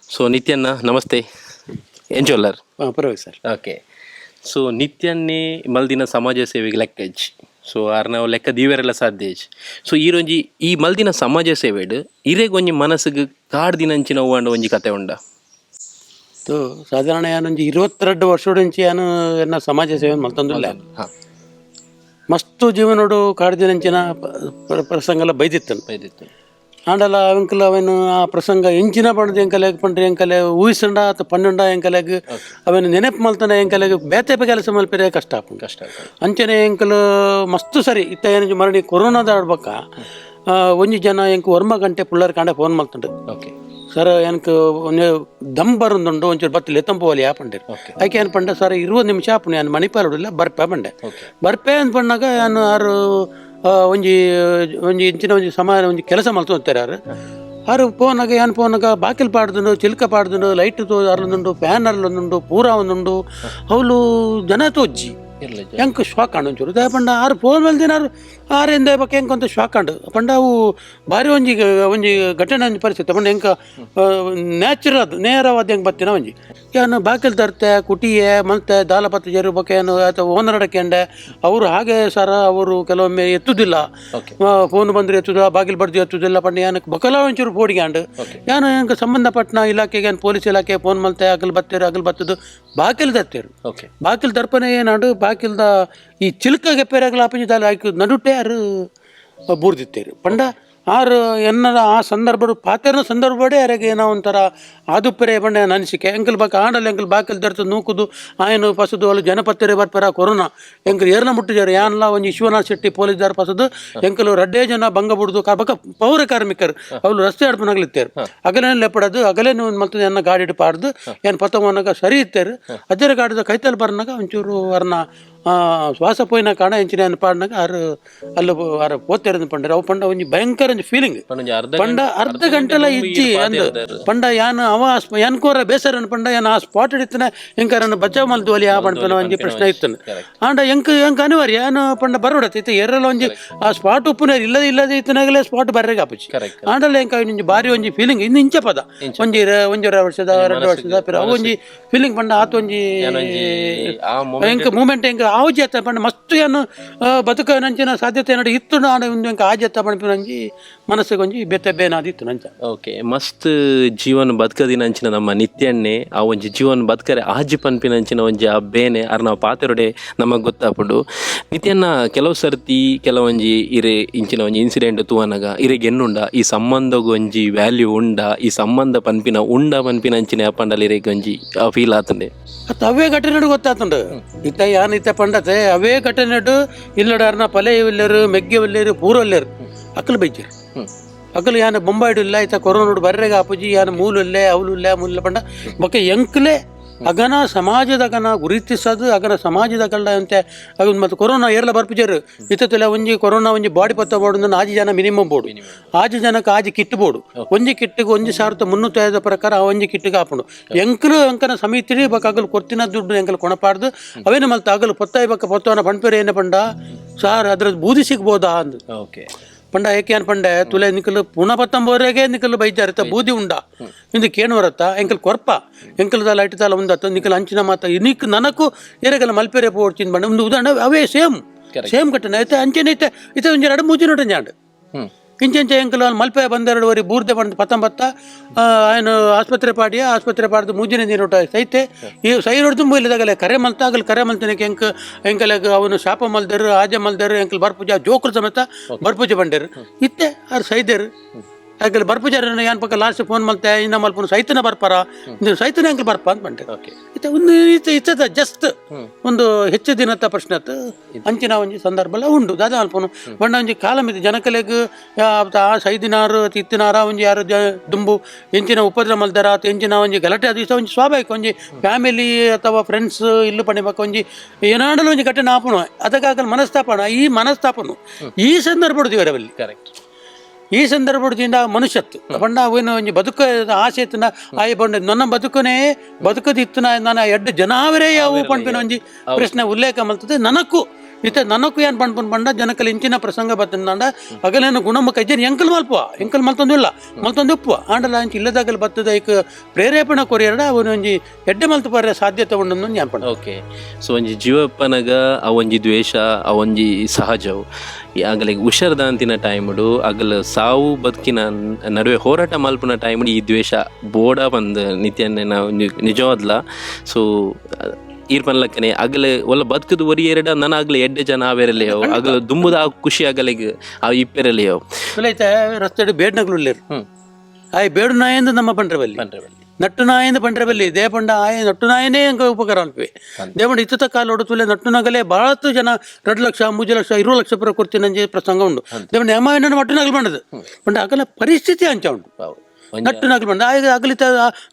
So ನಿತ್ಯನ್ನ namaste, ಎಂಚೊಲ್ಲರ್? ಪರವಾಗಿ sir. Okay, so ನಿತ್ಯನ್ನೇ ಮಲ್ದಿನ ಸಮಾಜ ಸೇವೆಗೆ ಲೆಕ್ಕಜ್. ಸೊ ಆರ್ ನಾವು ಲೆಕ್ಕ ದೀವರೆಲ್ಲ ಸಾಧ್ಯ. ಸೊ ಈರೊಂಜಿ ಈ ಮಲ್ದಿನ ಸಮಾಜ ಸೇವೆಡ್ ಇರೆಗ್ ಒಂಜಿ ಮನಸ್ಸಿಗೆ ಕಾಡ್ದಿನಂಚಿನ ಹೂವಾಂಡ ಒಂಜಿ ಕತೆ ಉಂಡ? ತು ಸಾಧಾರಣ ಯಾನೊಂಜಿ 22 ವರ್ಷೊಡಿಂಚಿ ಯಾನು ಎನ್ನ ಸಮಾಜ ಸೇವೆ ಮಲ್ತೊಂದುಲ್ಲೆ. ಮಸ್ತು ಜೀವನೋಡು ಕಾಡ್ದಿನಂಚಿನ ಪ್ರಸಂಗಲ ಬೈದಿತ್ತನು. ಬೈದಿತ್ತು. ಆಂಡಲ ಅವೆಂಕಲ ಅವೇನು ಆ ಪ್ರಸಂಗ ಎಂಚಿನ ಪಂಡ್ದು ಎಂಕಲೆಗ್ ಪಂಡ್ರೆ ಎಂಕಲೆ ಊಹಿಸಂಡ ಅತ್ತ ಪನ್ನುಂಡ ಎಂಕಲೆಗ್ ಅವೇನು ನೆನಪು ಮಲ್ತಂಡ ಎಂಕಲೆಗ್ ಬೇತೆ ಕೆಲಸ ಮಲ್ಪೆರೆ ಕಷ್ಟ ಆಪುಂಡು. ಕಷ್ಟ. ಅಂಚನೆ ಎಂಕಲು ಮಸ್ತು ಸರಿ ಇತ್ತ ಏನಿಂಚ ಮರಣಿ ಕೊರೋನಾದ ಆಡ್ಬಕ್ಕ ಒಂಜಿ ಜನ ಎಂಕ್ ಒರ್ಮ ಗಂಟೆ ಪುಳ್ಳರ್ ಕಾಂಡೆ ಫೋನ್ ಮಲ್ತುಂಡು. ಸರ್, எனக்கு ಒಂಜಿ ದಮ್ ಬರೊಂದುಂಡು, ಒಂಚೂರು ಬತ್ತ್ ಲೆತ್ತಂಪೋಲಿ ಆ ಪಂಡೆರ್. ಐಕೆ ಏನು ಪಂಡ, ಸರ್ 20 ನಿಮಿಷ ಆಪುಂಡು, ಯಾನ್ ಮಣಿಪಾಲುಡಿಲ್ಲ ಬರ್ಪೆ ಪಂಡೆ. ಬರ್ಪೆ ಅಂದ್ ಪಣ್ಣಾಗ ಯಾನ್ ಆರು ಒಂಜಿ ಒಂಜಿ ಇಂಚಿನ ಒಂಜಿ ಸಮಾನ ಒಂಜಿ ಕೆಲಸ ಮಲ್ತೊಂತಾರೆ. ಆರು ಆರು ಪೋನಾಗ ಯಾನ್ ಪೋನಾಗ ಬಾಕಿಲ್ ಪಾಡ್ದುಂಡು, ಚಿಲ್ಕ ಪಾಡ್ದುಂಡು, ಲೈಟ್ ತೋ ಅರ್ಲೊಂದುಂಡು, ಫ್ಯಾನ್ ಅರ್ಲೊಂದುಂಡು, ಪೂರ ಒಂದುಂಡು, ಅವ್ಲು ಜನ ತೋಜ್ಜಿ. ಇರ್ಲ. ಎಂಕ್ ಶಾಕ್ ಆಂಡ್ ಒಂಚೂರು. ದಾಯೆ ಪಂಡ ಆರು ಫೋನ್ ಮಲ್ದಿನ ಆರು ಆರು ಎಂದ ಬೊಕ್ಕ ಎಂಕ್ ಒಂತೆ ಶಾಕ್ ಆಂಡ್. ಪಂಡ ಅವು ಬಾರಿ ಒಂಜಿ ಒಂಜಿ ಘಟನೆ, ಒಂಜಿ ಪರಿಸ್ಥಿತಿ. ಪಂಡ ಎಂಕ ನ್ಯಾಚುರಲ್ ಅದು ನೇರವಾದ ಎಂಕ್ ಬತ್ತಿನ ಒಂಜಿ ಯಾನು ಬಾಕಿಲ್ ತರ್ತೆ ಕುಟಿಯೆ ಮಲ್ತೆ ದಾಲ ಪತ್ತು ಜರು ಬೊಕ್ಕ ಏನು ಅಥವಾ ಓನರ್ ಅಡಕೆಂಡೆ. ಅವರು ಹಾಗೆ ಸರ, ಅವರು ಕೆಲವೊಮ್ಮೆ ಎತ್ತುದಿಲ್ಲ. ಫೋನ್ ಬಂದ್ರೆ ಎತ್ತುದಿಲ್ಲ, ಬಾಗಿಲು ಬಡ್ದು ಎತ್ತುದಿಲ್ಲ. ಪಂಡ ಯಾನು ಬೊಕಲ ಒಂಚೂರು ಪೋಡಿಗೆ ಆಂಡ್. ಯಾನು ಎಂಕ್ ಸಂಬಂಧಪಟ್ಟನ ಇಲಾಖೆಗೆ, ಏನು ಪೊಲೀಸ್ ಇಲಾಖೆ ಫೋನ್ ಮಲ್ತೆ. ಅಗಲ್ ಬತ್ತೇರು, ಅಗಲ್ ಬತ್ತದು ಬಾಕಿಲ್ ತರ್ತೇರು. ಬಾಕಿಲ್ ದರ್ಪಣೆ ಏನಾಡು ಬಾಕಿಲ್ದ ಈ ಚಿಲ್ಕ ಗೆಪ್ಪೆರಾಗಲ ಆಪಿಂಜ ಆಯ್ಕು ನಡುಟೆ ಆರು ಬೂರ್ದಿತ್ತೇರು. ಪಂಡ ಆರು ಎನ್ನದ ಆ ಸಂದರ್ಭ ಪಾತೆರ್ನ ಸಂದರ್ಭಡೇ ಅರೆಗೆ ಏನೋ ಒಂಥರ ಆದುಪ್ಪರೆ ಪಂಡ ನನ್ನ ಅನಿಸಿಕೆ. ಎಂಕಲ್ ಬಾಕ ಆಂಡಲ್ ಎಂಕಲ್ ಬಾಕಿಲ್ ದರ್ತು ನೂಕುದು ಆಯನು ಪಸದು ಅಲ್ಲಿ ಜನಪತ್ತರೆ ಬರ್ಪರ ಕೊರೋನಾ ಎಂಕಲ್ ಏರ್ನ ಮುಟ್ಟಿದ್ದಾರೆ. ಯಾನ್ಲ ಒಂಜಿ ವಿಶ್ವನಾಥ್ ಶೆಟ್ಟಿ ಪೊಲೀಸ್ದಾರ್ ಪಸದು ಎಂಕಲು ರಡ್ಡೇ ಜನ ಬಂಗ ಬುಡ್ದು ಬಕ ಪೌರ ಕಾರ್ಮಿಕರು ಅವ್ರು ರಸ್ತೆ ಅಡ್ಪನಾಗ್ಲಿತ್ತೇರು. ಅಗಲೇನು ಲೆಪ್ಪಡದು ಅಗಲೇನು ಮಲ್ತದೆ ಎನ್ನ ಗಾಡಿ ಪಾಡ್ದು ಏನು ಪತ್ತವನಾಗ ಸರಿ ಇತ್ತೇರು. ಅಜ್ಜರ ಗಾಡಿದ ಕೈತಲ್ ಬರ್ನಾಗ ಒಂಚೂರು ಅರ್ನ ಶ್ವಾಸ ಪೋಯಿನ ಕಾರಣ ಎಂಚಿನ ಪಾಡ್ನಾಗ ಆರು ಅಲ್ಲ ಆರು ಪೋತೇರಂದು ಪಂಡರು. ಅವು ಪಂಡ ಒಂಜಿ ಭಯಂಕರ ಒಂಜಿ ಫೀಲಿಂಗ್. ಪಂಡ ಒಂಜಿ ಅರ್ಧ ಪಂಡ ಅರ್ಧ ಗಂಟೆಲ ಇಜ್ಜಿ ಅಂದ್ ಪಂಡ ಯಾನ್ ಅವ ಯಾನ್ ಕೋರ ಬೇಸರನ್ ಪಂಡ ಯಾನ್ ಆ ಸ್ಪಾಟ್ ಇತ್ತನ ಎಂಕರನ್ನ ಬಚಾವ್ ಮಲ್ದು ಒಲಿ ಆ ಪಂಡ್ಪನ ಒಂಜಿ ಪ್ರಶ್ನೆ ಇತ್ತನು. ಆಂಡ ಎಂಕ್ ಎಂಕ್ ಅನಿವಾರ್ಯ ಯಾನ್ ಪಂಡ ಬರೋಡತ್ತೆ ಇತ್ತೆ ಎರ್ರಲ ಒಂಜಿ ಆ ಸ್ಪಾಟ್ ಉಪ್ಪುನ ಇಲ್ಲದ ಇಲ್ಲದ ಇತ್ತನಾಗಲೇ ಸ್ಪಾಟ್ ಬರ್ರೆಗೆ ಆಪುಜಿ. ಆಂಡಲ ಎಂಕ ಒಂಜಿ ಬಾರಿ ಒಂಜಿ ಫೀಲಿಂಗ್ ಇನ್ನು ಇಂಚ ಪದ ಒಂಜಿ ಒಂಜೊರ ವರ್ಷದ 2 ವರ್ಷದ ಪಿರ ಅವು ಒಂಜಿ ಫೀಲಿಂಗ್ ಪಂಡ ಆತ ಒಂಜಿ ಒಂಜಿ ಆ moment ಎಂಕ್ ಮೂಮೆಂಟ್ ಎಂಕ್ ಆವುಜಿ ಅತ್ತ ಪಂಡ ಮಸ್ತು ಏನು ಬದುಕ ನಂಚಿನ ಸಾಧ್ಯತೆ ನಡು ಇತ್ತು. ಆಂಡ ಒಂದು ಎಂಕ್ ಆಜಿ ಅತ್ತ ಪನ್ಪಿನ ಒಂಜಿ ಮನಸ್ಸಿಗೆ ಒಂಜಿ ಬೆತ್ತೆ ಬೇನಾದಿತ್ತು ನಂಚ. ಓಕೆ, ಮಸ್ತ್ ಜೀವನ ಬದುಕದಿನಂಚಿನ ನಮ್ಮ ನಿತ್ಯಣ್ಣೆ ಆ ಒಂಜಿ ಜೀವನ ಬದುಕರೆ ಆಜಿ ಪನ್ಪಿನಂಚಿನ ಒಂಜಿ ಆ ಬೇನೆ ಅರ್ ನಾವು ಪಾತೆರೊಡೆ ನಮಗೆ ಗೊತ್ತಾಪುಂಡು. ನಿತ್ಯನ್ನ ಕೆಲವು ಸರ್ತಿ ಕೆಲವೊಂಜಿ ಇರೆ ಇಂಚಿನ ಒಂಜಿ ಇನ್ಸಿಡೆಂಟ್ ತೂವನಗ ಇರೆಗ್ ಎನ್ನುಂಡ, ಈ ಸಂಬಂಧಗ್ ಒಂಜಿ ವ್ಯಾಲ್ಯೂ ಉಂಡ, ಈ ಸಂಬಂಧ ಪನ್ಪಿನ ಉಂಡ ಪನ್ಪಿನ ಅಂಚಿನ ಅಪ್ಪಂಡಲ್ ಇರೆಗ್ ಒಂಜಿ ಫೀಲ್ ಆತಂಡೆ? ಅತ್ತ ಅವೇ ಘಟನೆ ಗೊತ್ತಾತುಂಡು. ಇತ್ತ ಯಾನ್ ಇತ್ತ ಪಂಡತೆ ಅವೇ ಘಟನೆ ಇಲ್ಲಡಾರ್ನ ಪಲೆ ಇಲ್ಲೇರು, ಮೆಗ್ಗೆ ಇಲ್ಲೇರು, ಪೂರ ಇಲ್ಲೇರು, ಅಕ್ಕಲು ಬೈಜರು. ಅಕಲು ಯಾನ್ ಬೊಂಬಾಯ್ಡು ಇಲ್ಲ, ಇತ್ತ ಕೊರೋನಾಡು ಬರ್ರೆಗೆ ಆಪುಜಿ, ಯಾನ್ ಮೂಲು ಇಲ್ಲೇ ಅವಲು ಇಲ್ಲ ಮೂಲ ಪಂಡ ಬೊಕ್ಕ ಎಂಕ್ಲೆ ಅಗನ ಸಮಾಜದ ಅಗನ ಗುರುತಿಸದು ಅಗನ ಸಮಾಜದ ಕಳ್ಳ ಅಂತೆ ಅಗ ಮತ್ತು ಕೊರೋನಾ ಏರ್ಲ ಬರ್ಪುಜರು. ಇತ್ತಲ್ಲ ಒಂಜಿ ಕೊರೋನಾ ಒಂಜಿ ಬಾಡಿ ಪತ್ತ ಬೋಡು, ಆಜಿ ಜನ ಮಿನಿಮಮ್ ಬೋಡು, ಆಜಿ ಜನಕ್ಕೆ ಆಜಿ ಕಿಟ್ ಬೋಡು. ಒಂಜಿ ಕಿಟ್ಟಿಗೆ 1305 ಪ್ರಕಾರ ಆ ಒಂಜಿ ಕಿಟ್ಟಿಗೆ ಆಪುಂಡು. ಎಂಕಲು ಎಂಕನ ಸಮಿತಿ ಬೊಕ್ಕ ಅಗಲು ಕೊರ್ತಿನ ದುಡ್ಡು ಎಂಕಲು ಕೊಣಪಾಡ್ದು ಅವೇನು ಮಲ್ತ ಅಗಲು ಪೊತ್ತಾಯಿ ಬೊಕ್ಕ ಪೊತ್ತವನ ಪಂಡ್ಪೇರು ಏನ ಪಂಡ, ಸಾರ್ ಅದ್ರದ್ದು ಬೂದಿ ಸಿಗ್ಬೋದಾ ಅಂದು. ಪಂಡ ಏಕೆ ಅನ್ ಪಂಡೆ, ತುಲೆ ನಿಕಲು ಪುನಃ ಪತ್ತೊಂಬವರೆಗೆ ನಿಕಲು ಬೈಜಾರತ್ತ ಬೂದಿ ಉಂಡ ಇಂದು ಕೇಣು ಬರತ್ತ ಎಂಕಲ್ ಕೊರ್ಪ ಎಂಕಲ್ದ ಲೈಟ್ ತಾಲ ಉಂದತ್ತ ನಿಕಲ್ ಅಂಚಿನ ಮಾತ ನಿಕ್ ನನಕು ಏರೆಗಲ ಮಲ್ಪೆರೆ ಪೋಡ್ಚಿನ ಬಂಡ ಒಂದು ಉದಾಹರಣೆ. ಅವೇ ಸೇಮ್ ಸೇಮ್ ಘಟನೆ ಐತೆ. ಅಂಚೆನೆ ಐತೆ ಇತ್ತೆ ಒಂಜಿ ಎರಡು ಮೂಜಿ ನೋಟ ಜಾಂಡ್. ಇಂಚೆಂಚ ಎಂಕಲ್ ಅಲ್ಲಿ ಮಲ್ಪೆ ಬಂದೆರಡು ವರಿ ಬೂರ್ದೆ ಬಂದು ಪತ್ತೊಂಬತ್ತ ఆయన ಆಸ್ಪತ್ರೆ ಪಾಡಿಯ ಆಸ್ಪತ್ರೆ ಪಾಡ್ದು ಮೂಜಿನ ನೀರು ಸೈತೆ. ಈ ಸೈ ತುಂಬ ಇಲ್ಲದಾಗಲೆ ಕರೆ ಮಲ್ತ ಆಗಲ್ ಕರೆ ಮಲ್ತನಕ್ಕೆ ಎಂಕ್ ಎಂಕಲೆಗ್ ಅವನು ಶಾಪ ಮಲ್ದರು, ಆಜ ಮಲ್ದರು, ಎಂಕಲ್ ಬರ್ಪೂಜ ಜೋಕುಲು ಸಮೇತ ಬರ್ಪೂಜೆ ಬಂಡೇರು. ಇತ್ತೆ ಆರು ಸೈದೇರು. ಅಂಕಲ್ ಬರ್ಪುಜಾರ ಏನ್ ಪಕ್ಕ ಲಾಸ್ಟ್ ಫೋನ್ ಮಲ್ತೆ ಇನ್ನ ಮಲ್ಪುನು ಸೈತನ ಬರ್ಪಾರ, ಇದು ಸೈತನ ಅಂಕಲ್ ಬರ್ಪ ಅಂತ ಬಂಡೆ. ಇತ್ತೆ ಒಂದು ಇತ್ತೆ ಇತ್ತದ ಜಸ್ಟ್ ಒಂದು ಹೆಚ್ಚು ದಿನದ ಪ್ರಶ್ನೆ ಅತ್ತು. ಅಂಚಿನ ಒಂಜಿ ಸಂದರ್ಭ ಎಲ್ಲ ಉಂಡು ದಾದ ಮಲ್ಪುನು ಬಣ್ಣ ಒಂಜಿ ಕಾಲಂ ಇದು ಜನಕಲೆಗ್ ಆ ಸೈದಿನಾರು ಇತ್ತಿನಾರ ಒಂಜಿ ಯಾರು ದುಂಬು ಎಂಚಿನ ಉಪದ್ರ ಮಲ್ದಾರ ಅಥವಾ ಎಂಚಿನ ಒಂಜಿ ಗಲಾಟೆ ಅದು ಇಷ್ಟ ಒಂಜಿ ಸ್ವಾಭಾವಿಕ. ಒಂಜಿ ಫ್ಯಾಮಿಲಿ ಅಥವಾ ಫ್ರೆಂಡ್ಸ್ ಇಲ್ಲು ಪಣಿಬೇಕು ಒಂಜಿ ಏನಾಡಲು ಒಂಜಿ ಘಟನೆ ಆಪುನು ಅದಕ್ಕಾಗಲು ಮನಸ್ತಾಪನ ಈ ಮನಸ್ತಾಪನು ಈ ಸಂದರ್ಭ ದೇವರವಲ್ಲಿ. ಈ ಸಂದರ್ಭದಿಂದ ಮನುಷ್ಯತ್ತು ಪಂಡ ಅವೇನು ಒಂಜಿ ಬದುಕ ಆಸೆ ಇತ್ತನ ಆಯ್ ಬಂಡ ನನ್ನ ಬದುಕನೇ ಬದುಕದಿತ್ತು ನಾನು ಎಡ್ಡು ಜನಾವರೇ ಯಾವು ಪಂಪಿನ ಒಂಜಿ ಪ್ರಶ್ನೆ ಉಲ್ಲೇಖ ಮಲ್ತದೆ. ನನಕ್ಕೂ ಇತ್ತೆ ನನಕ್ಕೂ ಏನು ಪಣ್ಪುನ್ ಪಂಡ ಜನಕಲ್ ಇಂಚಿನ ಪ್ರಸಂಗ ಬತ್ತಂಡ ಅಗಲೇನು ಗುಣಮುಖ ಇಜ್ಜೆರ್ ಎಂಕಲ್ ಮಲ್ಪುವ ಎಂಕಲ್ ಮಲ್ತೊಂದಿಲ್ಲ ಮಲ್ತೊಂದು ಉಪ್ಪುವ ಆಂಡಲ ಅಂಚ ಇಲ್ಲದಾಗಲ್ ಬತ್ತದ ಐಕ್ ಪ್ರೇರೇಪಣೆ ಕೊರಿಯರ್ಡ ಅವನು ಒಂಜಿ ಎಡ್ಡೆ ಮಲ್ತು ಪರ್ರೆ ಸಾಧ್ಯತೆ ಉಂಡು ಜ್ಞಾಪನ. ಓಕೆ, ಸೊ ಒಂಜಿ ಜೀವಪ್ಪನಗ ಆ ಒಂಜಿ ದ್ವೇಷ ಆ ಒಂಜಿ ಸಹಜವು. ಈ ಅಗಲಿಗೆ ಹುಷಾರ್ದಾಂತಿನ ಟೈముಡು ಅಗಲ ಸಾವು ಬದುಕಿನ ನಡುವೆ ಹೋರಾಟ ಮಲ್ಪುನ ಟೈముಡು ಈ ದ್ವೇಷ ಬೋಡ ಬಂದು ನಿತ್ಯನ ನಿಜವಾದ್ಲ. ಸೊ ಈರ್ ಪನ್ಲಕ್ಕನೆ ಅಗಲ ಒಲ್ಲ ಬದುಕುದು ಒರಿ ಎರಡ ನನ ಅಗಲ ಎಡ್ಡೆ ಜನ ಆವೆರಲೆಯೋ ಅಗಲ ದುಂಬುದ ಆ ಖುಷಿ ಅಗಲಿಗೆ ಆ ಇಪ್ಪೆರಲೆಯೋ. ಐತೆ ರಸ್ತೆ ಬೇಡ್ನಗಳು ಉಳ್ಳೇರು ಆಯ್ ಬೇಡು ನಾಯಂದು ನಮ್ಮ ಪಂಡ್ರೆ ಬಲ್ಲಿ ನಟ್ಟು ನಾಯಿಂದ ಪಂಡ್ರೆ ಬಲ್ಲಿ ದೇಪಂಡ ಆಯ ನಟ್ಟು ನಾಯನೇ ಅಂಕ ಉಪಕಾರ ಅನ್ಪಿ ದೇಪಂಡ ಇತ್ತ ಕಾಲ ಒಡತುಲೆ ನಟ್ಟು ನಗಲೇ ಬಹಳಷ್ಟು ಜನ 2 ಲಕ್ಷ 3 ಲಕ್ಷ 20 ಲಕ್ಷ ಪುರ ಕೊಡ್ತೀನಿ ಅಂಜೆ ಪ್ರಸಂಗ ಉಂಡು. ದೇಪಂಡ ಯಮ ಮಟ್ಟು ನಗಲು ಬಂಡದು ಪಂಡ ಅಗಲ ಪರಿಸ್ಥಿತಿ ಅಂಚ ಉಂಟು. ನಟ್ಟು ನಗಲು ಬಂದ ಆಗ ಅಗಲಿತ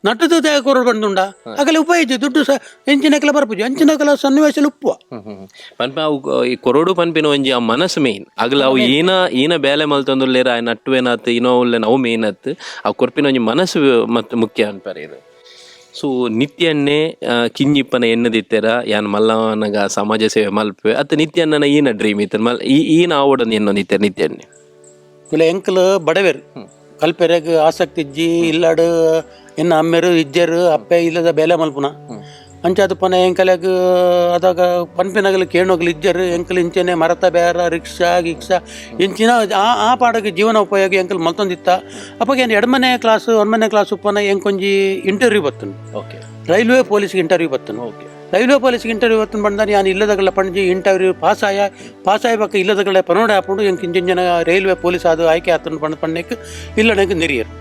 ನಟ್ಟದ ತ್ಯಾಗ ಕೊರಡು ಬಂದುಂಡ ಅಗಲ ಉಪಯೋಗ ದುಡ್ಡು ಸಹ ಎಂಚಿನಕಲ ಬರ್ಪುಜಿ ಅಂಚಿನಕಲ ಸನ್ನಿವೇಶ ಉಪ್ಪುವ. ಪನ್ಪ ಅವು ಈ ಕೊರಡು ಪನ್ಪಿನ ಒಂಜಿ ಆ ಮನಸ್ಸು ಮೇನ್. ಅಗಲ ಅವು ಏನ ಏನ ಬೇಲೆ ಮಲ್ತೊಂದುಲ್ಲೇರ ಆ ನಟ್ಟುವೇನಾತ್ ಇನೋ ಉಲ್ಲೇನ ಅವು ಮೇನ್ ಅತ್ ಆ ಕೊರ್ಪಿನ ಒಂಜಿ ಮನಸ್ಸು ಮತ್ತು ಮುಖ್ಯ ಅನ್ಪಾರೆ ಇದು. ಸೊ ನಿತ್ಯನ್ನೇ ಕಿಂಜಿಪ್ಪನ ಎನ್ನದಿತ್ತೆರ ಯಾನ್ ಮಲ್ಲವನಗ ಸಮಾಜ ಸೇವೆ ಮಲ್ಪೆ ಅತ್ತ ನಿತ್ಯನ್ನನ ಈನ ಡ್ರೀಮ್ ಇತ್ತ ಮಲ್ ಈ ಈನ ಆವಡನ್ ಎನ್ನೊಂದಿತ್ತೆರ್ ನಿತ್ಯನ್ನೇ? ಇಲ್ಲ, ಎಂಕಲ್ ಬಡವೇರು, ಕಲ್ಪೆರೆಗ್ ಆಸಕ್ತಿ ಇಜ್ಜಿ. ಇಲ್ಲಾಡು ಎನ್ನ ಅಮ್ಮೆರು ಇಜ್ಜೆರು, ಅಪ್ಪೆ ಇಲ್ಲದ ಬೇಲೆ ಮಲ್ಪುನ ಅಂಚಾದ ಪನ ಎಂಕಲೆಗ್ ಅದಾಗ ಪನ್ಪಿನಗಲು ಕೇಣೋಗ್ಲು ಇಜ್ಜರು. ಎಂಕಲ್ ಇಂಚನೆ ಮರತ ಬೇರ ರಿಕ್ಷಾ ಗಿಕ್ಷಾ ಇಂಚಿನ ಆ ಆ ಪಾಡಗೆ ಜೀವನ ಉಪಯೋಗ ಎಂಕಲ್ ಮಲ್ತೊಂದಿತ್ತ. ಅಪ್ಪಗೆ ಏನು ಎಡಮನೆ ಕ್ಲಾಸ್ ಒಂದನೇ ಕ್ಲಾಸ್ ಉಪ್ಪನ ಎಂಕೊಂಜಿ ಇಂಟರ್ವ್ಯೂ ಬತ್ತನು. ರೈಲ್ವೆ ಪೊಲೀಸ್ಗೆ ಇಂಟರ್ವ್ಯೂ ಬತ್ತನು. ರೈಲ್ವೆ ಪೊಲೀಸ್ಗೆ ಇಂಟರ್ವ್ಯೂ ಬತ್ತನು ಬಂದ ನಾನು ಇಲ್ಲದಗಲ ಪಣಜಿ ಇಂಟರ್ವ್ಯೂ ಪಾಸ್ ಆಯ. ಪಾಸ್ ಆಯ ಬಕ್ಕ ಇಲ್ಲದಗಲ ಪನೋಡೆ ಹಾಕೊಂಡು ಎಂಕ್ ಇಂಜಿನ್ ಜನ ರೈಲ್ವೆ ಪೊಲೀಸ್ ಅದು ಆಯ್ಕೆ ಆತನು ಪಂಡ ಪಣ್ಣಕ್ಕೆ ಇಲ್ಲಡೆಂಕ್ ನೆರಿಯರು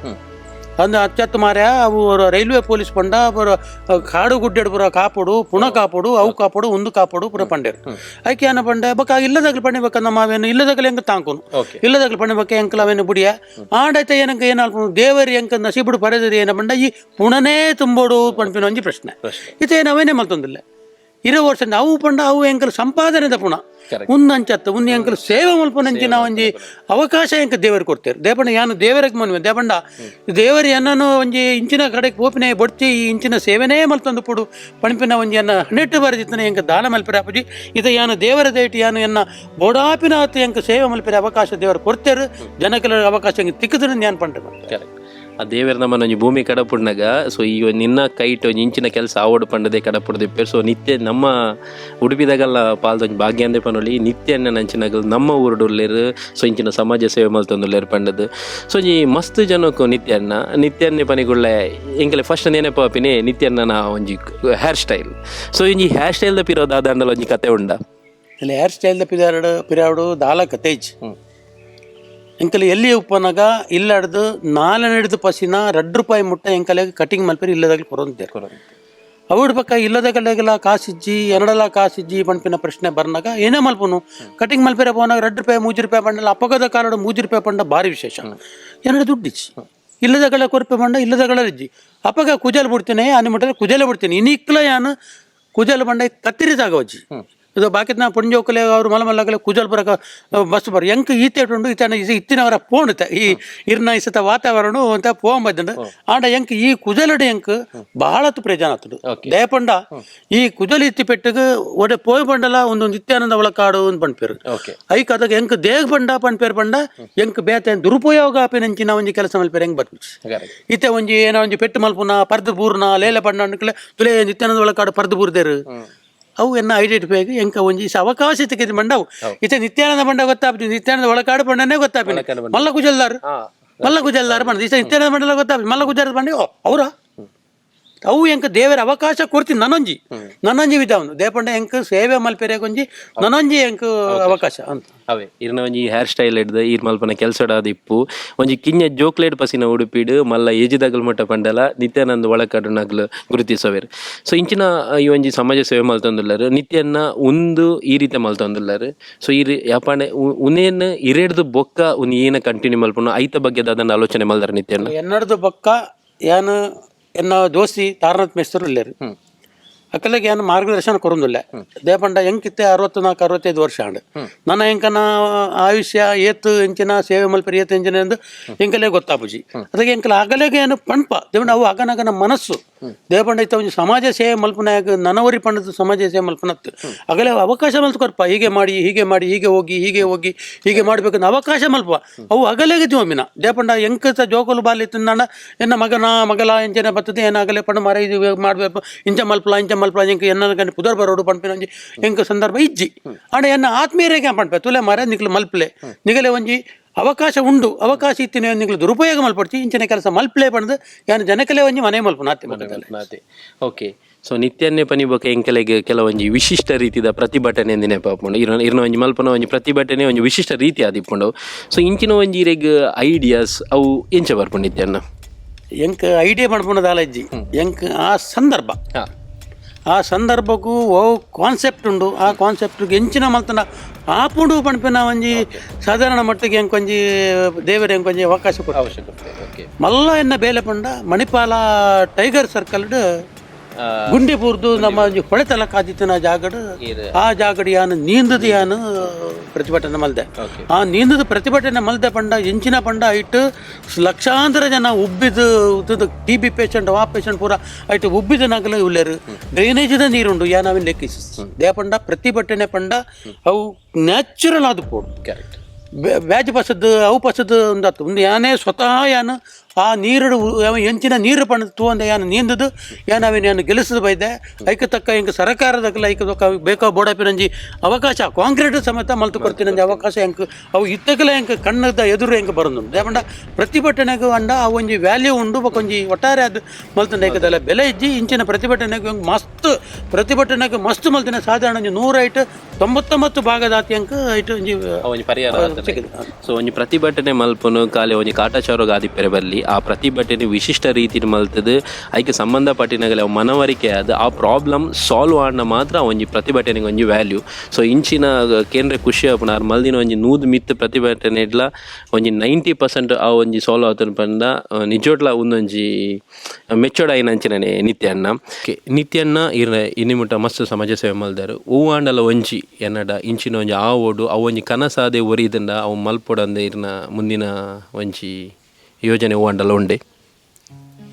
ಅಂದ ಅಚ್ಚತ್ತು ಮಾರ್ಯ. ಅವು ರೈಲ್ವೆ ಪೊಲೀಸ್ ಪಂಡ ಪೂರ ಕಾಡು ಗುಡ್ಡೆಡ್ ಪೂರ ಕಾಪುಡು, ಪುಣ ಕಾಪುಡು, ಅವು ಕಾಪುಡು, ಒಂದು ಕಾಪುಡು ಪೂರ ಪಂಡೇರು. ಐಕೆ ಏನ ಪಂಡೆ ಬಕ್ಕ ಇಲ್ಲದಾಗಲಿ ಪಂಡೆ ಬಕ್ಕ ನಮ್ಮ ಅವೇನು ಇಲ್ಲದಾಗಲಿ ಎಂಕ ತಾಂಕುನು ಇಲ್ಲದಾಗಲಿ ಪಂಡೆ ಬಕ್ಕ ಎಂಕಲ ಅವೇನು ಬುಡಿಯ ಆಡೈತೆ ಏನಂಕ ಏನಾಲ್ಪು ದೇವರಿ ಎಂಕ ನಸೀಬುಡು ಪಡೆದರಿ ಏನ ಪಂಡ ಈ ಪುಣನೇ ತುಂಬೋಡು ಪಂಪಿನ ಒಂಜಿ ಪ್ರಶ್ನೆ ಇತ್ತೇನು ಅವೇನೇ ಮಲ್ತೊಂದಿಲ್ಲ. 20 ವರ್ಷ ಅವು ಪಂಡ ಅವು ಎಂಕಲ್ ಸಂಪಾದನೆದ ಪುಣ ಉನ್ನಂಚತ್ತು ಉನ್ನ ಎಂಕಲ್ ಸೇವೆ ಮಲ್ಪನಂಚಿನ ಒಂಜಿ ಅವಕಾಶ ಎಂಕ ದೇವರು ಕೊಡ್ತೇವೆ. ದೇಪಂಡ ಯಾನು ದೇವರಿಗೆ ಮನ್ವೆ ದೇಪಂಡ ದೇವರು ಎನ್ನನು ಒಂಜಿ ಇಂಚಿನ ಕಡೆಗೆ ಪೋಪಿನ ಬೊಡ್ಚಿ ಈ ಇಂಚಿನ ಸೇವೆನೇ ಮಲ್ತೊಂದು ಪುಡು ಪಣಿಪಿನ ಒಂಜಿ ಎನ್ನ ಹಣೆಟ್ಟು ಬರೆದಿತ್ತನೆ ಎಂಕ ದಾನ ಮಲ್ಪಿರ ಅಪ್ಪಜಿ. ಇದು ಯಾನು ದೇವರ ದೇಟಿ ಯಾನು ಎನ್ನ ಬೋಡಾಪಿನ ಆತು ಎಂಕ ಸೇವೆ ಮಲ್ಪಿರ ಅವಕಾಶ ದೇವರು ಕೊಡ್ತೇರು. ಜನಕಲ ಅವಕಾಶ ಎಂಕ್ ತಿಕ್ಕುದ್ರೆ ನಾನು ಪಂಡ. ಕರೆಕ್ಟ್. ಆ ದೇವರ ನಮ್ಮನ್ನ ಒಂಜಿ ಭೂಮಿ ಕಡಪುಡ್ನಾಗ ಸೊ ಈ ಒಂಜಿ ನಿನ್ನ ಕೈಟ್ ಒಂಜಿ ಇಂಚಿನ ಕೆಲಸ ಆವಡು ಪಂಡದೆ ಕಡಪುಡ್ದಿಪ್ಪೆ. ಸೊ ನಿತ್ಯ ನಮ್ಮ ಉಡುಪಿದಾಗಲ್ಲ ಪಾಲ್ದ ಒಂಜಿ ಭಾಗ್ಯ ಅಂದೆ ಪನೊಲಿ ನಿತ್ಯ ನಂಚಿನಗಲ್ ನಮ್ಮ ಊರುಡುಲ್ಲೇರು. ಸೊ ಇಂಚಿನ ಸಮಾಜ ಸೇವೆ ಮಲ್ತೊಂದುಲ್ಲೇರು ಪಂಡದು. ಸೊ ಈ ಮಸ್ತ್ ಜನಕ್ಕೂ ನಿತ್ಯನ್ನ ನಿತ್ಯನ್ನೇ ಪನಿಗುಳ್ಳೆ ಎಂಕಲೆ ಫಸ್ಟ್ ನೆನಪಾಪಿನೇ ನಿತ್ಯನ್ನ ಒಂಜಿ hair style. So ಇಂಜಿ ಹೇರ್ ಸ್ಟೈಲ್ the ಪಿರೋ ದಾದಾಂಡಲ ಒಂಜಿ ಕತೆ ಉಂಡ? ಇಲ್ಲಿ ಹೇರ್ ಸ್ಟೈಲ್ the ಪಿದಾರಡು ಪಿರಾಡು ದಾಲ ಕತೆ ಇಜ್ಜಿ. ಎಂಕಲ್ ಎಲ್ಲಿ ಉಪ್ಪನಾಗ ಇಲ್ಲಾಡ್ದು ನಾಲ್ನೆಡ್ದು ಪಸಿನ 2 ರೂಪಾಯಿ ಮುಟ್ಟ ಎಂಕಲೆಗ್ ಕಟಿಂಗ್ ಮಲ್ಪರಿ ಇಲ್ಲದಾಗಲಿ ಕೊರೊಂತೇರು. ಅವಿಡ್ ಪಕ್ಕ ಇಲ್ಲದಗಲೆಗೆಲ್ಲ ಕಾಸಿಜ್ಜಿ ಎರಡಲ ಕಾಸಿಜ್ಜಿ ಪನ್ಪಿನ ಪ್ರಶ್ನೆ ಬರ್ನಾಗ ಏನೇ ಮಲ್ಪುನು ಕಟಿಂಗ್ ಮಲ್ಪೆರೆ ಪೋನಾಗ 2 ರೂಪಾಯಿ 3 ರೂಪಾಯಿ ಪಂಡಲ. ಅಪ್ಪಗದ ಕಾಲಡು 3 ರೂಪಾಯಿ ಪಂಡ ಭಾರಿ ವಿಶೇಷ. ಎರಡು ದುಡ್ಡಿಜ್ಜಿ, ಇಲ್ಲದಗಳ ಕೊರಪೆ ಪಂಡ ಇಲ್ಲದಗಳ ಇಜ್ಜಿ. ಅಪ್ಪಗ ಕುಜಲ್ ಬಿಡ್ತೀನಿ ಅನಿ ಮುಟ್ಟರೆ ಕುಜಲ ಬಿಡ್ತೀನಿ. ಇನಿಕ್ಲ ಯಾನು ಕುಜಲ್ ಬಂಡ ಕತ್ತಿರಿದಾಗವಜ್ಜಿ. ಇದು ಬಾಕಿನ ಪುಂಜೋಕಲೆ ಅವರು ಮಲ ಮಲ್ಲಗಲೆ ಕುಜಲ್ ಬರಕ ಬಸ್ ಬರ ಎಂಕ್ ಈತೆ ಉಂಡು ಇತನ ಇತ್ತಿನವರ ಪೋಣುತ್ತ ಈ ಇರ್ನ ಇಸತ ವಾತಾವರಣ ಅಂತ ಪೋಂಬದ್ದಂಡ. ಆಂಡ ಎಂಕ್ ಈ ಕುಜಲಡು ಎಂಕ್ ಬಹಳತ್ತು ಪ್ರಯೋಜನ ಆತುಂಡು. ದಯಪಂಡ ಈ ಕುಜಲ್ ಇತ್ತಿ ಪೆಟ್ಟಿಗೆ ಒಡೆ ಪೋಯ್ ಬಂಡಲ ಒಂದು ನಿತ್ಯಾನಂದ ಒಳ ಕಾಡು ಅಂತ ಪಂಡ್ಪೇರು. ಐಕ್ ಅದಕ್ಕೆ ಎಂಕ್ ದೇಗ್ ಬಂಡ ಪಂಡ್ಪೇರು ಪಂಡ ಎಂಕ್ ಬೇತೆ ದುರುಪಯೋಗ ಆಪಿನಂಚಿನ ಒಂಜಿ ಕೆಲಸ ಮಲ್ಪೇರು ಹೆಂಗ್ ಬರ್ಪುಜಿ. ಇತ್ತೆ ಒಂಜಿ ಏನೋ ಒಂಜಿ ಪೆಟ್ಟು ಮಲ್ಪುನ ಪರ್ದು ಬೂರ್ನ ಲೇಲೆ ಪಂಡ ಅನ್ಕಲೆ ತುಲೆ ನಿತ್ಯಾನಂದ ಒಳ ಕಾಡು ಪರ್ದು ಬೂರ್ದೇರು. ಅವು ಎನ್ನ ಐಡೆಂಟಿಫೈ ಆಗಿ ಎಂಕ ಒಂಜಿ ಅವಕಾಶ ತಿಕ್ಕಿದ ಬಂಡವು. ಇತ್ತೆ ನಿತ್ಯಾನಂದ ಬಂಡ ಗೊತ್ತಾಪಿ, ನಿತ್ಯಾನಂದ ಒಳಕಾಡು ಬಂಡನೇ ಗೊತ್ತಾಪಿ. ಮಲ್ಲ ಕುಜಲ್ದಾರ್ ಮಲ್ಲ ಕುಜಲ್ದಾರ್ ಬಂಡ ಇಷ್ಟ ನಿತ್ಯಾನಂದ ಬಂಡಲ ಗೊತ್ತಾಪಿ. ಮಲ್ಲ ಕುಜಾರ ಬಂಡೆ ಓ ಅವರ ಅವು ಎಂಕ ದೇವರ ಅವಕಾಶ ಕೊಡ್ತೀನಿ. ನನೊಂಜಿ ನನೊಂಜಿ ವಿಧವನ್ನು ದೇಪಂಡ ಎಂಕ್ ಸೇವೆ ಮಲ್ಪೆರೆ ಒಂಜಿ ನನೊಂಜಿ ಎಂಕ್ ಅವಕಾಶ ಅಂತ. ಅವೇ ಇರ್ನ ಒಂಜಿ ಹೇರ್ ಸ್ಟೈಲ್ ಹಿಡ್ದು ಈರ್ ಮಲ್ಪನ ಕೆಲಸ ಇಪ್ಪು ಒಂಜಿ ಕಿಂಜ ಜೋಕ್ಲೇಟ್ ಪಸಿನ ಉಡುಪಿಡು ಮಲ್ಲ ಏಜಿದಾಗಲ್ ಮಟ್ಟ ಪಂಡಲ ನಿತ್ಯಾನಂದ ಒಳಕಾಡು ನಗ್ಲು ಗುರುತಿಸವೇರು. ಸೊ ಇಂಚಿನ ಈ ಒಂಜಿ ಸಮಾಜ ಸೇವೆ ಮಲ್ತೊಂದುಲ್ಲಾರು ನಿತ್ಯನ್ನ ಒಂದು ಈ ರೀತಿ ಮಲ್ತೊಂದುಲ್ಲಾರು. ಸೊ ಈ ಯಾಪಾಂಡೆ ಉನೇನ್ ಇರೇಡ್ದು ಬೊಕ್ಕ ಉನ್ ಏನ ಕಂಟಿನ್ಯೂ ಮಲ್ಪುನ ಐತ ಬಗ್ಗೆ ದಾದನ್ನ ಆಲೋಚನೆ ಮಲ್ದಾರ ನಿತ್ಯನ್ನ? ಎನ್ನಡ್ದು ಬೊಕ್ಕ ಯಾನು ಎನ್ನ ದೋಸ್ತಿ ತಾರನಾಥ್ ಮೇಸ್ತರು ಇಲ್ಲೇರು. ಅಕ್ಕಲೆಗೆ ಏನು ಮಾರ್ಗದರ್ಶನ ಕೊರೊಂದುಲ್ಲೆ. ದೇಪಂಡ ಎಂಕಿತ್ತೆ 64 65 ವರ್ಷ ಆಂಡ್. ನನ್ನ ಎಂಕನ ಆಯುಷ್ಯ ಏತ್ ಇಂಚಿನ ಸೇವೆ ಮಲ್ಪೆರ್ ಏತ್ ಇಂಚಿನ ಎಂದು ಎಂಕಲೆ ಗೊತ್ತಾಪುಜಿ. ಅದಕ್ಕೆ ಎಂಕಲ ಅಗಲೆಗೆ ಏನು ಪಣ್ಪ ದೇವಣ್ಣ ಅವು ಅಗನಗನ ಮನಸ್ಸು. ದೇಪಂಡ ಇತ್ತ ಒಂಜಿ ಸಮಾಜ ಸೇವೆ ಮಲ್ಪನಾಗ ನನವರಿ ಪಂಡದ ಸಮಾಜ ಸೇವೆ ಮಲ್ಪನತ್ತು ಅಗಲೇ ಅವಕಾಶ ಮಲ್ತು ಕೊರ್ಪ ಹೀಗೆ ಮಾಡಿ ಹೀಗೆ ಮಾಡಿ ಹೀಗೆ ಹೋಗಿ ಹೀಗೆ ಹೋಗಿ ಹೀಗೆ ಮಾಡ್ಬೇಕಂತ ಅವಕಾಶ ಮಲ್ಪ ಅವು ಅಗಲೆಗೆ ಜೋಮಿನ ದೇಪಂಡ ಎಂಕಸ ಜೋಕುಲು ಬಾಲಿ ತಿನ್ನಣ ಎನ್ನ ಮಗನ ಮಗಲ ಎಂಚನೆ ಬರ್ತದೆ ಏನಾಗಲೇ ಪಂಡ ಮರ ಇದು ಮಾಡಬೇಕು ಇಂಚ ಮಲ್ಪಲ ಇಂಚ ಮಲ್ಪಲ ಎಂಕ ಎನ್ನ ಗಂಟೆ ಪುದರ್ ಬರೋಡು ಪಂಪಿನ ಒಂಜಿ ಎಂಕ ಸಂದರ್ಭ ಇಜ್ಜಿ ಆಂಡ ಎನ್ನ ಆತ್ಮೀಯರಿಗೆ ಪಂಪೆ ತುಲೆ ಮರ ನಿಕ್ಲು ಮಲ್ಪಲೆ ನಿಗಲೆ ಒಂಜಿ ಅವಕಾಶ ಉಂಡು ಅವಕಾಶ ಇತ್ತಿನ ನಿಕ್ಲು ದುರುಪಯೋಗ ಮಲ್ಪಡ್ತಿ ಇಂಚಿನ ಕೆಲಸ ಮಲ್ಪಲೆ ಪಂಡ್ದು ಯಾನು ಜನಕಲೆ ಒಂಜಿ ಮನೆ ಮಲ್ಪನ ಆತ್ತೆ. ಓಕೆ, ಸೊ ನಿತ್ಯನ್ನೇ ಪನಿ ಬೊಕ ಎಂಕಲೆಗ್ ಕೆಲವೊಂಜಿ ವಿಶಿಷ್ಟ ರೀತಿದ ಪ್ರತಿಭಟನೆ ನೆನಪಾಪುಂಡು. ಇರ್ನ ಇರ್ನ ಒಂಜಿ ಮಲ್ಪನ ಒಂಜಿ ಪ್ರತಿಭಟನೆ ಒಂಜಿ ವಿಶಿಷ್ಟ ರೀತಿ ಆದಿಪ್ಪುಂಡು. ಸೊ ಇಂಚಿನ ಒಂಜಿ ಇರೆಗ್ ಐಡಿಯಾಸ್ ಅವು ಎಂಚ ಬರ್ಪುಂಡು ನಿತ್ಯನ್ನ? ಎಂಕ್ ಐಡಿಯಾ ಮಲ್ಪುನದಾಲ ಇಜ್ಜಿ. ಎಂಕ್ ಆ ಸಂದರ್ಭ, ಆ ಸಂದರ್ಭಕ್ಕೂ ಓ ಕಾನ್ಸೆಪ್ಟ್ ಉಂಡು. ಆ ಕಾನ್ಸೆಪ್ಟ್ ಎಂಚಿನ ಮಲ್ತನ ಆಪುಂಡು ಪನ್ಪಿನ ಒಂಜಿ ಸಾಧಾರಣ ಮಟ್ಟಿಗೆ ಎಂಕೊಂಜಿ ದೇವರ ಎಂಕೊಂಜಿ ಅವಕಾಶ ಕೊಟ್ಟು ಅವಶ್ಯಕತೆ. ಓಕೆ. ಮಲ್ಲ ಎನ್ನ ಬೇಲೆ ಪಂಡ ಮಣಿಪಾಲ ಟೈಗರ್ ಸರ್ಕಲ್ ಗುಂಡಿ ಪೂರ್ದು ನಮ್ಮ ಒಂಜಿ ಹೊಳೆತಲ ಕಾದಿತ್ತಿನ ಜಾಗಡ್, ಆ ಜಾಗಡ್ ಯಾನು ನೀಂದದ ಯಾನು ಪ್ರತಿಭಟನೆ ಮಲ್ದೆ. ಆ ನೀಂದದ ಪ್ರತಿಭಟನೆ ಮಲ್ದೆ ಪಂಡ ಎಂಚಿನ ಪಂಡ ಇಟ್ಟು ಲಕ್ಷಾಂತರ ಜನ ಉಬ್ಬಿದು ಟಿಬಿ ಪೇಷಂಟ್ ಆ ಪೇಷಂಟ್ ಪೂರ ಐಟ್ ಉಬ್ಬಿದ ನಗಲ ಉಲ್ಲೇರು. ಡ್ರೈನೇಜ್ದ ನೀರುಂಡು ಯಾನ್ ಅವಿನ ಲೆಕ್ಕಿಸಿ they ಪಂಡ ಪ್ರತಿಭಟನೆ ಪಂಡ ಅವು ನ್ಯಾಚುರಲ್ ಆದ ಪೋಡು. ಕರೆಕ್ಟ್. ಬ್ಯಾಜ್ ಪಸದ್ದು ಅವು ಪಸದ್ದು ಒಂದಾತು ಒಂದು ಯಾನೇ ಸ್ವತಃ ಯಾನು ಆ ನೀರು ಎಂಚಿನ ನೀರು ಪಣದು ತೂವಂದ ಯಾನು ನೀಂದದು ಯಾನ್ ಅವೇನು ಯಾನು ಗೆಲ್ಲಿಸದು ಬೈದೆ. ಐಕ ತಕ್ಕ ಎಂಕ್ ಸರಕಾರದಕ್ಲ ಐಕ ತಕ್ಕ ಬೇಕೋ ಬೋಡಪಿನಂಜಿ ಅವಕಾಶ ಕಾಂಕ್ರೀಟ್ ಸಮೇತ ಮಲ್ತು ಕೊಡ್ತೀನಂಜಿ ಅವಕಾಶ ಎಂಕ್ ಅವು ಇತ್ತಕಲ ಎಂಕ್ ಕಣ್ಣದ ಎದುರು ಎಂಕ್ ಬರೋದು. ದೇಪಂಡ ಪ್ರತಿಭಟನೆಗೆ ಅಂಡ ಅವು ಒಂಜಿ ವ್ಯಾಲ್ಯೂ ಉಂಡು ಬೊಕ ಒಂಜಿ ಒಟ್ಟಾರೆ ಅದು ಮಲ್ತಂಡ ಐಕದಲ್ಲ ಬೆಲೆ ಇಜ್ಜಿ. ಇಂಚಿನ ಪ್ರತಿಭಟನೆಗೆ ಎಂಕ್ ಮಸ್ತ್ ಪ್ರತಿಭಟನೆಗೆ ಮಸ್ತ್ ಮಲ್ತಿನ ಸಾಧಾರಣ ಒಂಜಿ 100 ಐಟ್ 99 ಭಾಗದಾತಿ ಎಂಕ್ ಐಟ್ ಒಂಜಿ ಒಂಜಿ ಪರಿಹಾರ. ಸಿಕ್ಕಿದೆ. ಸೊ ಒಂಜಿ ಪ್ರತಿಭಟನೆ ಮಲ್ಪುನು ಕಾಲಿ ಒಂಜಿ ಕಾಟಾಚಾರಗ್ ಆದಿಪ್ಪೆರೆ ಬಲ್ಲಿ. ಆ ಪ್ರತಿಭಟನೆ ವಿಶಿಷ್ಟ ರೀತಿಡ್ ಮಲ್ತದು ಐಕ್ ಸಂಬಂಧಪಟ್ಟಿನಗಲೆ ಅವು ಮನವರಿಕೆ ಆದ್ ಆ ಪ್ರಾಬ್ಲಮ್ ಸಾಲ್ವ್ ಆಂಡ ಮಾತ್ರ ಒಂಜಿ ಪ್ರತಿಭಟನೆಗೆ ಒಂಜಿ ವ್ಯಾಲ್ಯೂ. ಸೊ ಇಂಚಿನ ಕೇಂದ್ರ ಖುಷಿ ಆಪುಂಡು. ಆರ್ ಮಲ್ದಿನ ಒಂಜಿ 100 ಮಿತ್ತ್ ಪ್ರತಿಭಟನೆ ಇಡ್ಲ ಒಂಜಿ 90% ಆ ಒಂಜಿ ಸಾಲ್ವ್ ಆತುಂಡು ಪಂಡ ನಿಜೋಟ್ಲ ಉಂದೊಂಜಿ ಮೆಚ್ಚೋಡ್ ಆಯಿನಂಚಿನನೆ ನಿತ್ಯಣ್ಣ. ಓಕೆ ನಿತ್ಯಣ್ಣ, ಇರ್ನ ಇನಿ ಮುಟ್ಟ ಮಸ್ತ್ ಸಮಾಜ ಸೇವೆ ಮಲ್ದಾರ್. ಒವ್ವು ಆಂಡಲ ಒಂಜಿ ಎನ್ನಡ ಇಂಚಿನ ಒಂಜಿ ಆವೊಡು, ಅವು ಒಂಜಿ ಕನಸಾದೆ ಒರಿದಂಡ ಅವು ಮಲ್ಪೊಡಂದೆ ಇರ್ನ ಮುಂದಿನ ಒಂಜಿ ಯೋಜನೆ ಒವ್ವು ಆಂಡಲ ಉಂಡೆ?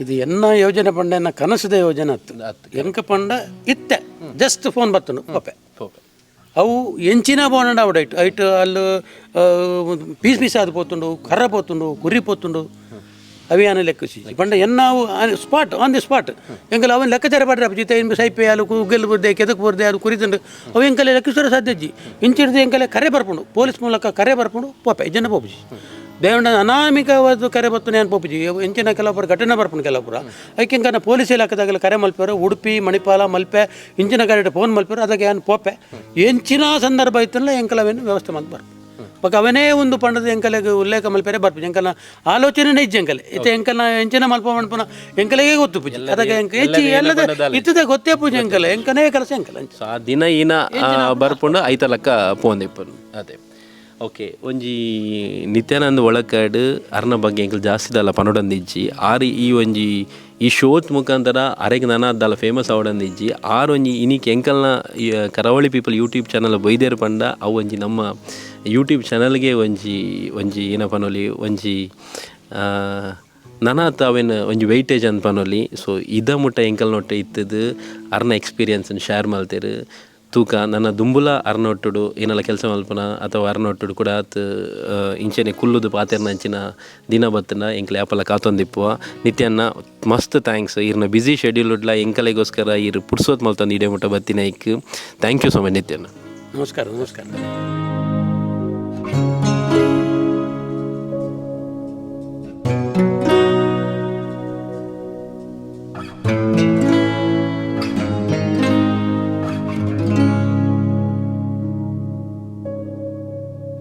ಇದು ಎನ್ನ ಯೋಜನೆ ಪಂಡ ಎನ್ನ ಕನಸದ ಯೋಜನೆ ಅತ್ತು. ಎಂಕ ಪಂಡ ಇತ್ತೆ ಜಸ್ಟ್ ಫೋನ್ ಬತ್ತನು ಪಪ್ಪೆ. ಅವು ಎಂಚಿನ ಬೋನಂಡ ಅವಡ ಐಟ್ ಐಟ್ ಅಲ್ಲು ಪೀಸ್ ಪೀಸ್ ಆದ್ ಪೋತುಂಡು, ಕರ್ರ ಪೋತುಂಡು, ಕುರಿ ಪೋತುಂಡು. ಅವಿಯಾನ ಲೆಕ್ಕಿಸಿ ಪಂಡ ಎನ್ನಾವು spot on the spot ಎಂಕಲ್ ಅವನ್ ಲೆಕ್ಕಾಚಾರ ಪಡ್ರೆ ಜಿತೆ ಇನ್ ಸೈಪೆ ಅಲ್ಲ ಉಗ್ಗೆಲ್ ಬುರ್ದೆ ಕೆದಕ್ ಬುರ್ದೆ ಅದು ಕುರಿತುಂಡು. ಅವು ಎಂಕಲೆ ಲೆಕ್ಕಿಸರ ಸಾಧ್ಯ ಇಂಚಿಡ್ದು ಎಂಕಲೆ ಕರೆ ಬರ್ಪುಂಡು, ಪೊಲೀಸ್ ಮೂಲಕ ಕರೆ ಬರ್ಪುಂಡು. ಪೋಪೆ ಜನ ಪೋಪುಜಿ ದೇವಂಡ ಅನಾಮಿಕವಾದ ಕರೆ ಬತ್ತು ನಾನು ಪೋಪುಜಿ. ಎಂಚಿನ ಕೆಲವೊಬ್ಬರು ಘಟನೆ ಬರ್ಪುಂಡು ಕೆಲವೊಬ್ಬರು ಐಕೆ ಎಂಕನ ಪೊಲೀಸ್ ಇಲಾಖೆದಾಗಲ ಕರೆ ಮಲ್ಪೇರು. ಉಡುಪಿ, ಮಣಿಪಾಲ, ಮಲ್ಪೆ ಇಂಚಿನ ಕರೆ ಫೋನ್ ಮಲ್ಪೇರು. ಅದಕ್ಕೆ ಏನು ಪೋಪೆ ಎಂಚಿನ ಸಂದರ್ಭ ಇತ್ತಲ್ಲ ಎಂಕಲ ಅವೇನು ವ್ಯವಸ್ಥೆ ಮಲ್ತ್ ಬರ್ಪು. ಬೊಕ ಅವನೇ ಒಂದು ಪಂಡದ ಎಂಕಲೆಗ್ ಉಲ್ಲೇಖ ಮಲ್ಪೆರೆ ಬರ್ಪುಜಿ. ಎಂಕಲ್ನ ಆಲೋಚನೆನೇ ಇಜ್ಜಿ ಎಂಕಲೆ ಇತ್ತೆ. ಎಂಕಲ್ನ ಎಂಚಿನ ಮಲ್ಪ ಮನ್ಪುನ ಎಂಕಲೆಗೆ ಗೊತ್ತು ಪೂಜೆ. ಅದಕ್ಕೆ ಎಂಕ ಹೆಚ್ಚಿ ಎಲ್ಲದ ಇತ್ತದ ಗೊತ್ತೇ ಪೂಜೆ ಎಂಕಲೆ ಎಂಕನೇ ಕೆಲಸ ಎಂಕಲ. ಸೊ ಆ ದಿನ ಈನ ಬರ್ಪುಂಡು ಐತ ಲಕ್ಕ ಪೋಂದಿಪ್ಪುನು ಅದೇ. ಓಕೆ, ಒಂಜಿ ನಿತ್ಯಾನಂದ ಒಳಕಾಡು ಅರ್ನ ಬಗ್ಗೆ ಎಂಕಲ್ ಜಾಸ್ತಿ ದಾಲ ಪನೊಡಂದಿಜ್ಜಿ. ಆರ್ ಈ ಒಂಜಿ ಈ ಶೋತ್ ಮುಖಾಂತರ ಅರೆಗ್ ನನ ದಾಲ ಫೇಮಸ್ ಆವಡಂದಿಜ್ಜಿ. ಆರ್ ಒಂಜಿ ಇನಿಕ್ ಎಂಕಲ್ನ ಈ ಕರಾವಳಿ people YouTube channel ಬೈದೇರು ಪಂಡ ಅವು ಒಂಜಿ ನಮ್ಮ ಯೂಟ್ಯೂಬ್ ಚಾನಲ್ಗೆ ಒಂಜಿ ಒಂಜಿ ಏನ ಪನೊಲಿ ಒಂಜಿ ನನಾತ್ ಅವೇನು ಒಂಜಿ ವೆಯ್ಟೇಜ್ ಅಂತ ಪನೊಲಿ. ಸೊ ಇದ ಮುಟ್ಟ ಎಂಕಲ್ ನೊಟ್ಟೆ ಇತ್ತದು ಅರ್ನ ಎಕ್ಸ್ಪೀರಿಯನ್ಸ್ನ ಶೇರ್ ಮಲ್ತೇರು. ತೂಕ ನನ್ನ ದುಂಬುಲ ಅರ್ನೊಟ್ಟುಡು ಏನೆಲ್ಲ ಕೆಲಸ ಮಲ್ಪನ ಅಥವಾ ಅರ್ನೊಟ್ಟುಡು ಕೂಡ ಆತ್ ಇಂಚೆನೆ ಕುಲ್ಲುದು ಪಾತೆರ್ನಂಚಿನ ದಿನ ಬತ್ತನ ಎಂಕ್ಲೆ ಯಾಪಲ ಕಾತೊಂದಿಪ್ಪುವ. ನಿತ್ಯನ್ನ ಮಸ್ತ್ thanks. ಇರ್ನ ಬ್ಯುಸಿ ಶೆಡ್ಯೂಲ್ ಉಡ್ಲ ಎಂಕಲೆಗೋಸ್ಕರ ಇರ್ ಪುರ್ಸೋತ್ ಮಲ್ತೊಂದು ಇಡೇ ಮುಟ್ಟ ಬತ್ತಿನ ಐಕ್ thank you so much ನಿತ್ಯನ್ನ. ನಮಸ್ಕಾರ, ನಮಸ್ಕಾರ.